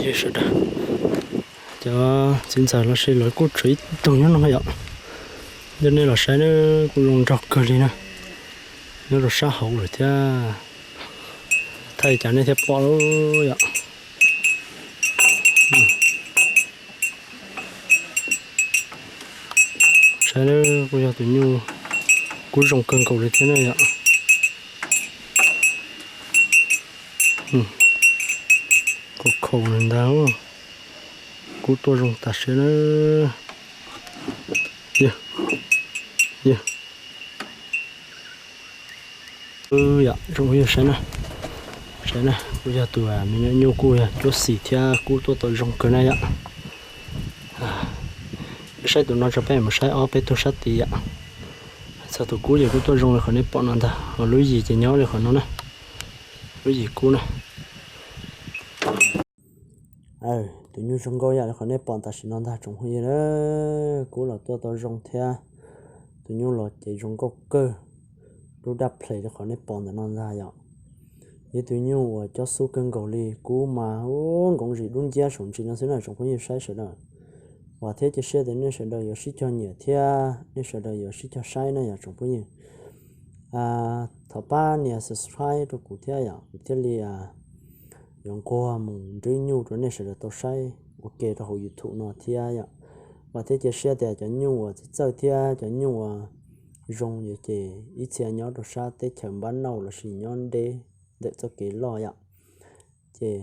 Sawv daws, cov txiv ntxawm los sis lawv kuj tshuav ib tug nyob no yom. Coj nej los saib na, kuj zoo nraug kawg li na. Nyob rau sab hauv lawm thiab, thaij cas nej thiaj pom lawm yom. Saib na, kuj yog tus nyuj kub zoo kawg nkaus li thiab na yom. Khaus khaus ntag, kub tuaj zoo tas siab na. Yog, yog, yom, zoo yog saib na, saib na, kuj yog tus me nyuam nyuj kuj yog cuab xis thiab kub tuaj tau zoo kawg na yom. Saib tus no tso, peb mus saib ob peb tug sab tid yom. Txog tus kub ces kuj tuaj zoo li qhov nej pom no ntag, ho lub yim ces nyob li qhov no na, lub yim kub na. Tus nyuj zoo nkauj yam li qhov nej pom tam sim no ntag tsoom phooj ywg na. Kub los tuaj tau zoo thiab, tus nyuj los ces zoo nkauj kawg, lub daj ple li qhov nej pom ntawm no ntag yom. Yog tus nyuj uas cob xub kawg nkaus li, kub mas ua nkoov zim dub nciab saum ntsis no xwb na tsoom phooj ywg saib sawv daws. Vam thiab cia siab tias nej sawv daws yuav sib cog nyiam thiab nej sawv daws yuav sib cog saib na yom tsoom phooj ywg. Thov pab nias subscribe rau kuv thiab yom, kuv thiaj li yuav nquag mus nrhiav nyuj rau nej sawv daws tau saib ua ke rau hauv YouTube no thiab yom. Vam thiab cia siab tias cov nyuj uas txawj txawj thiab cov nyuj uas zoo ces ib txhia nyob rau sab teb chaws npab nauj los sis nyob deb ntawm txoj kev loj yom. Ces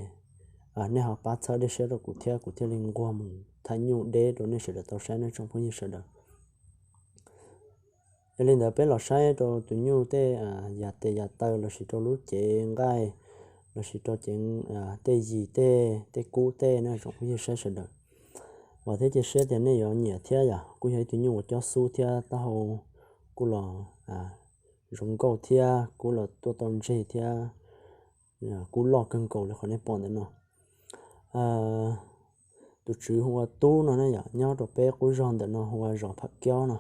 nej ho pab txhawb dej siab rau kuv thiab kuv thiaj li nquag mus thaij nyuj deb rau nej sawv daws tau saib nawb tsoom phooj ywg sawv daws. Yog li ntawd peb los saib rau tus nyuj tej yam tes yam taw los sis rau lub cev nqaij los sis rau cev tej yis tej tej kub tej na tsoom phooj ywg saib sawv daws. Vam thiab cia siab tias nej yuav nyiam thiab yom, kuj yog ib tug nyuj uas cob xub thiab taub hau kuj los zoo nkauj thiab kub los tuaj tau ntseg thiab kub loj kawg nkaus li qhov nej pom ntawm no. Tus tswv hu ua Tub no na yom, nyob rau peb qub zog ntawm no hu ua zos Pham Kiaub no.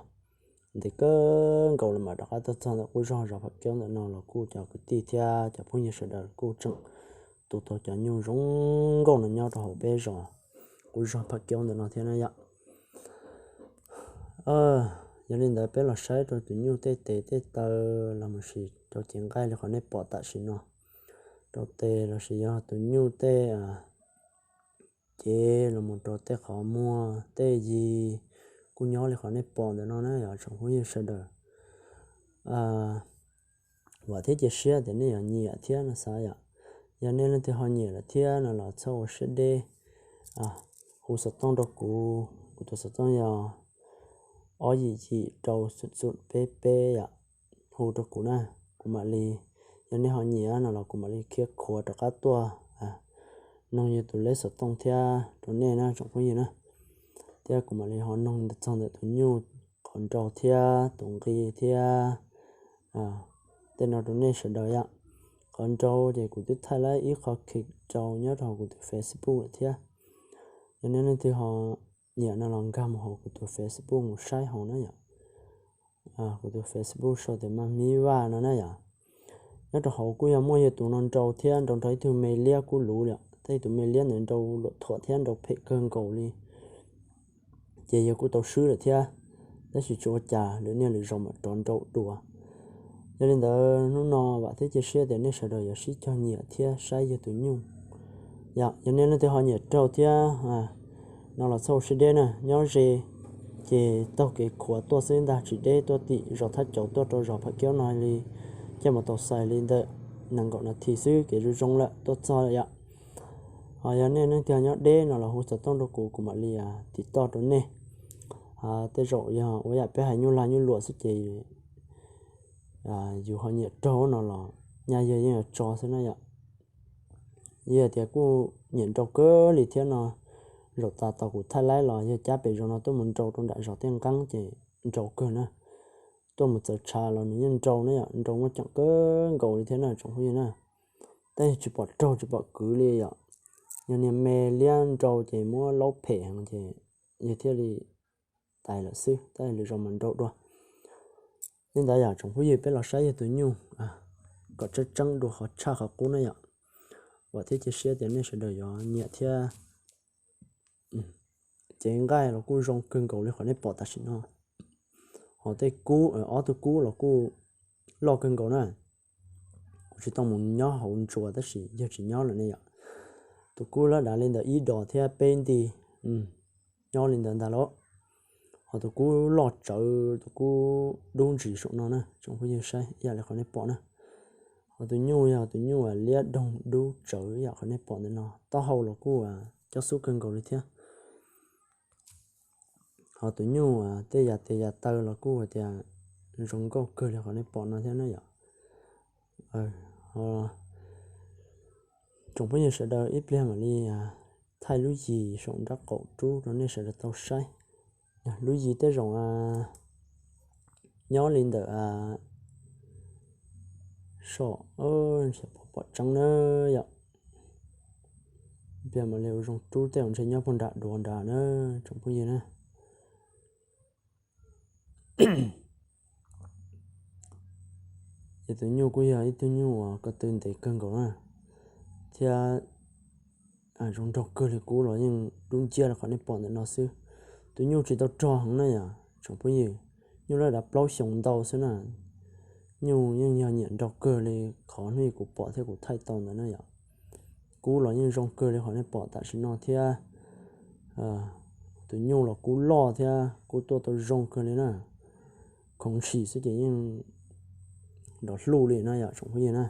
Ntev kawg nkaus los mam rov qab tuaj txog ntawm qub zog zos Pham Kiaub ntawm no los kuj cov kwv tij thiab cov phooj ywg sawv daws kuj tseem tu tau cov nyuj zoo nkauj no nyob rau hauv peb zos, qub zog Pham Kiaub ntawm no thiab na yom. Yog li ntawd peb los saib rau tus nyuj tej tes tej taw los sis rau cev nqaij li qhov nej pom tam sim no, rau tes los sis yog tus nyuj tej cev los mus rau tej qhov muag tej yis kuj nyob li qhov nej pom ntawm no na yom tsoom phooj ywg sawv daws. Vam thiab cia siab tias nej yuav nyiam thiab no xav yom. Yog nej leej twg ho nyiam lawm thiab no los txhob ua siab deb, hu xov tooj rau kuv, kuv tus xov tooj yog ob yim yim rau xoom xoom peb peb yom. Hu rau kuv na, kuv mam li, yog nej ho nyiam no los kuv mam li khiav khuav rov qab tuaj noog yus tus lej xov tooj thiab rau nej na tsoom phooj ywg na. Thiab kuv mam li ho noog txog ntawm tus nyuj qhov nrau thiab tus nqi thiab tej no rau nej sawv daws yom. Qhov nrau ces kuv twb thaij lawm ib qho clip rau nyob rau hauv kuv tus Facebook lawm thiab. Yog nej leej twg ho nyiam no los nkag mus hauv kuv tus Facebook mus saib hauv na yom. Kuv tus Facebook sau tias Maj Mib Vaj no na yom. Nyob rau hauv kuj yog muaj yog tus no nrau thiab nrau nrog ib tug me liab kuj luv li, tab sis tus me liab ntawd nrau luam thuam thiab nrau phem kawg nkaus li. Ces yog kuj tau swb lawm thiab, tab sis tsis ua cas, lwm niaj lwm zaus mam rov nrau dua. Yog li ntawd hnub no vam thiab cia siab tias nej sawv daws yuav sib cog nyiam thiab saib yog tus nyuj. Yog nej leej twg ho nyiam raug thiab no los txhob ua siab deb na, nyob ze ces taug kev khuav tuaj xwb ntag, tsis deb tuaj tim zos Thaj Cauv tuaj rau zos Pham Kiaub no li, caij mus tau xais li ntawm nees nkaum nas this xwb kev zoo zoo lawm tuaj txog lawm yom. Ho yog nej leej twg nyob deb no los hu xov tooj rau kuv, kuv mam li tiv toj rau nej. Tej zaum yog ua yam peb hais nyuj lag nyuj luam xwb ces yus ho nyiam raug no los nyaj yog yeej yuav tso xwb na yom. Yog tias kuj nyiam nrau kawg li thiab no, zaum tas tau kuv thaij laib los yog cab pem zos no tuaj mus nrau rau nram zos Tej Nqeeb ces nrau kawg na. Tuaj mus txawv tshav los nws yeej nrau na yom, nrau muaj ceem kawg nkaus li thiab na tsoom phooj ywg na. Tab sis tsis pom raug tsis pom kwv li yom. Yog niag me liab nrau ces muab laub phem heev ces yog thiaj li tais lawm xwb, tab sis lwm zaus mas nrau dua. Li ntawd yom tsoom phooj ywg, peb los saib yog tus nyuj kom tseeb tseeb dua qhov tshaj qhov qub na yom. Vam thiab cia siab tias nej sawv daws yuav nyiam thiab cev nqaij los kuj zoo kawg nkaus li qhov nej pom tam sim no. Ho tej kub, ob tug kub los kuj loj kawg nkaus na. Kuv tsis tau mus nyob hauv ntsuas tab sis yog tsis nyob lawm ne yom. Tus kub lab dav li ntawm ib dos thiab peb nti, nyob li ntawd ntag lauj. Ho tus kub loj tsawv, tus kub dub ntsis saum no na, tsoom phooj ywg saib ib yam li qhov nej pom na. Ho tus nyuj yog tus nyuj liab doog dub tsawv ib yam qhov nej pom ntawm no, taub hau los kuj cov xub kawg nkaus li thiab. Ho tus nyuj tej yam tes yam taw los kuj hais tias zoo nkauj kawg li qhov nej pom no thiab na yom. Tsoom phooj ywg sawv daws, ib pliag mam li thaij lub yis saum nraub qaum rub rau nej sawv daws tau saib. Lub yis tej zaum nyob li ntawm saum, pom tseeb na yom. Ib pliag mam li ua zoo rub tej zaum ntshe nyob puag nram duav nrad na, tsoom phooj ywg na. Ces tus nyuj kuj yog ib tug nyuj uas ko tw ntev kawg nkaus na, thiab zoo nraug kawg li, kub los yeej dub nciab li qhov nej pom ntawm no xwb. Tus nyuj tsis tau rog heev na yom tsoom phooj ywg, nyuj laj dav plaub xyoos ntau xwb na. Nyuj yeej yog nyiam nraug kawg li qhov hnub kuv pom thiab kuv thaij tau ntawd na yom. Kub los yeej zoo kawg li qhov nej pom tam sim no thiab. Tus nyuj los kub loj thiab kub tuaj tau zoo kawg li na. Khoov ntshis xwb ces yeej nrov hluj li no yom tsoom phooj ywg na.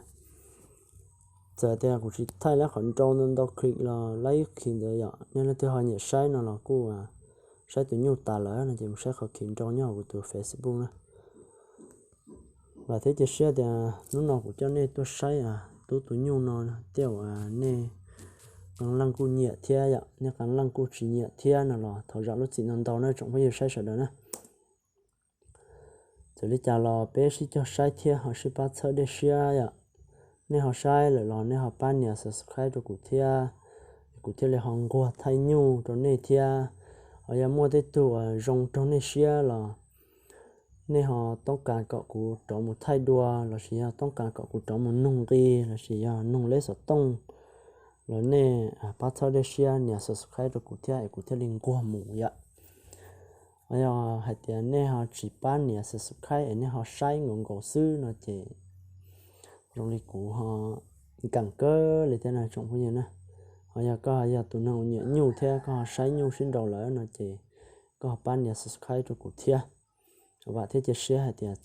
Txawm tias kuv tsis thaij lab qhov nrau ntau ntau clip los lab ib clip ntawd yom, nej leej twg ho nyiam saib no los kuj saib tus nyuj tas lawm no ces mus saib qhov clip nrau nyob hauv kuv tus Facebook na. Vam thiab cia siab tias hnub no kuv coj nej tuaj saib tub tus nyuj no tej zaum nej qee leej kuj nyiam thiab yom, nej qee leej kuj tsis nyiam thiab no los thov zam lub txim ntau ntau na tsoom phooj ywg saib sawv daws na. Txawm li cas los peb sib cog saib thiab ho sib pab txhawb dej siab yom. Nej ho saib lawm los nej ho pab nias subscribe rau kuv thiab, kuv thiaj li ho nquag thaij nyuj rau nej thiab. Ho yog muaj tej tug uas zoo raug nej siab los nej ho toob kas kom kuv rov mus thaij dua lossis yog toob kas kom kuv rov mus nug nqi lossis yog nug leb xov tooj los nej pab txhawb dej siab nias subscribe rau kuv thiab es kuv thiaj li nquag mus yom. Ho yog hais tias nej ho tsis pab nias subscribe es nej ho saib nkaus nkaus xwb no ces zoo li kuv ho nkees kawg li thiab na tsoom phooj ywg na. Ho yog koj ho yog tus neeg uas nyiam nyuj thiab koj ho saib nyuj sib nraus lawm no ces koj ho pab nias subscribe rau kuv thiab. Vam thiab cia siab hais tias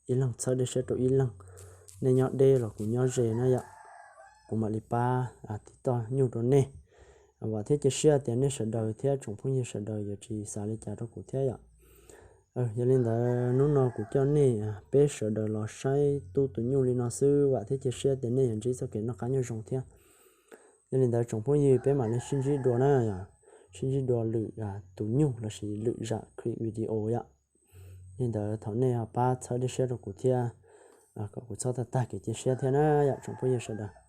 ib leeg txhawb dej siab rau ib leeg, nej nyob deb los kuv nyob ze na yom, kuv mam li pab tiv toj nyuj rau nej. Vam thiab cia siab tias nej sawv daws thiab tsoom phooj ywg sawv daws yuav tsis xav li cas rau kuv thiab yom. Yog li ntawd hnub no kuv coj nej peb sawv daws los saib tub tus nyuj li no xwb, vam thiab cia siab tias nej yuav ntsib txoj kev noj qab nyob zoo thiab. Yog li ntawd tsoom phooj ywg peb mam li sib ntsib dua na, sib ntsib dua lwm tus nyuj lossis lwm zaj clip video yom. Li ntawd thov nej ho pab txhawb dej siab rau kuv thiab, kom kuv txhob tag tag kev cia siab thiab na yom tsoom phooj ywg sawv daws.